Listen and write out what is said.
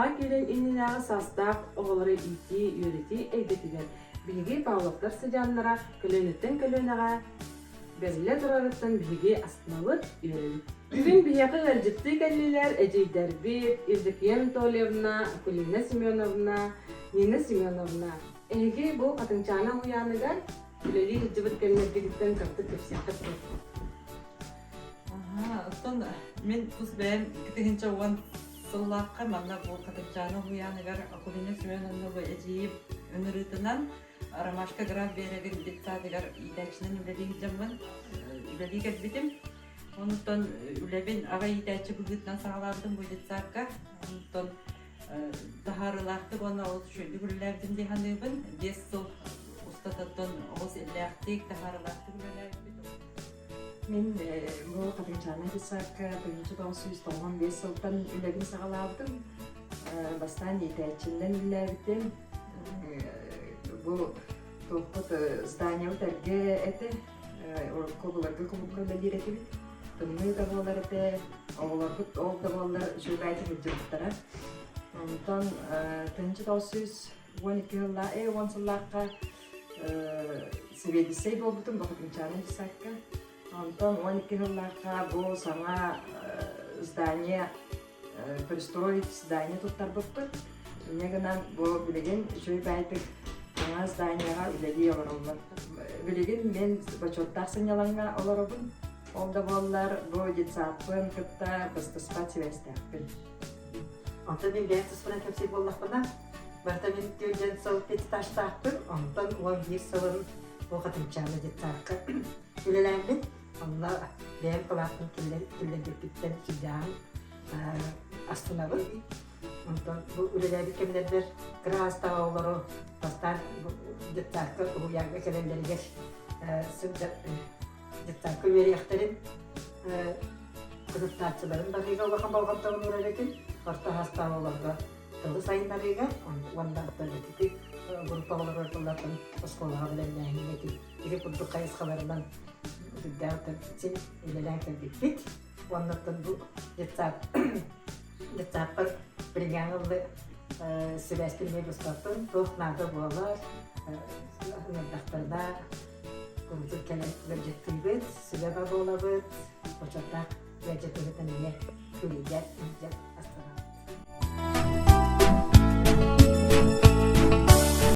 Оскуолаҕа киириэн иннинээҕи саастаах оҕолору иитии, үөрэтии эйгэтигэр биһиги Павловтар сыдьааннара көлүөнэттэн көлүөнэҕэ бэриллэ турарыттан биһиги астынабыт, үөрэбит. Бүгүн биһиэхэ ыалдьыттыы кэллилэр эдьиийдэрбит Евдокия Анатольевна, Акулина Семеновна, Нина Семеновна. Эһиги бу Хатыҥчаана уһуйааныгар үлэлии сылдьыбыт кэмнэргититтэн кыратык кэпсиэххит дуо? Оттон мин тус бэйэм 2010 сыллаахха манна бу Хатыҥчаана уһуйааныгар Акулина Семеновна эдьиийим ыҥырыытынан Ромашка Граф биэрэгин детсадыгар иитээччинэн үлэлии сылдьаммын үлэлии кэлбитим. Онтон үлэбин аҕа иитээччи быһыытынан саҕалаабытым бу детсадка. Онтон таһаарыылаахтык уонна олус үчүгэйдик үлэлээбитим дии саныыбын. 5 сыл устатыттан олус иллээхтик, таһаарыылаахтык үлэлээбиппит. Мин бу Хатыҥчаана детсадка 1995 сылтан үлэбин саҕалаабытым. Бастаан иитээччинэн үлэлээбитим. Бу туохпут зданиебыт эргэ этэ. Урукку былыргы кулуупка үлэлиир этибит. Тымныы да буолар этэ. Оҕолорбут ол да буоллар үчүгэйдик сылдьыбыттара. Онтон 1912 сыллаах, 10 сыллаахха сэбиэдиссэй буолбутум Бахытымчаана детсадка. Онтон 12 сыллаахха бу саҥа здание пристроить здание туттарбыппыт. Инньэ гынан бу билигин үчүгэй баайдык саҥа зданияҕа үлэлии олороллор. Билигин мин бочуоттаах сынньалаҥҥа олоробун. Ол да буоллар бу детсадпын кытта быстыспат сибээстээхпин. Онтон мин бэйэм туспунан кэпсиир буоллахпына, барыта мин 4 сыл педстажтаахпын, онтон 11 сылын бу Хатыҥчаана детсадка үлэлээммин, онно бэйэм кылааспын киллэрбиппиттэн сүрдээҕин астынабын. Онтон бу үлэлээбит кэмнэрбэр кыра саастаах оҕолору бастаан детсадка уһуйааҥҥа кэлэллэригэр сылдьар детсадка үөрэхтэрин кытыттааччыларын барыыга улахан болҕомтобун уурар этим. Орто саастаах оҕолорго тылы сайыннарыыга уонна ити группа оҕолоругар тыллартан оскуолаҕа бэлэмнээһиҥҥэ ити курдук хайысхаларынан сүрдээх син үлэлээн кэлбиппит. Уоннаттан бу детсад детсадпар билиҥҥээҥи ыллы сибээспин эмиэ быспаппын, туох наада буолар, ыҥырдахтарына курдук кэлэн ыалдьыттыыбыт, сүбэ буолабыт, бочуоттаах ыалдьыттыыбытын эмиэ күлүйдэ илдьэ астынабыт.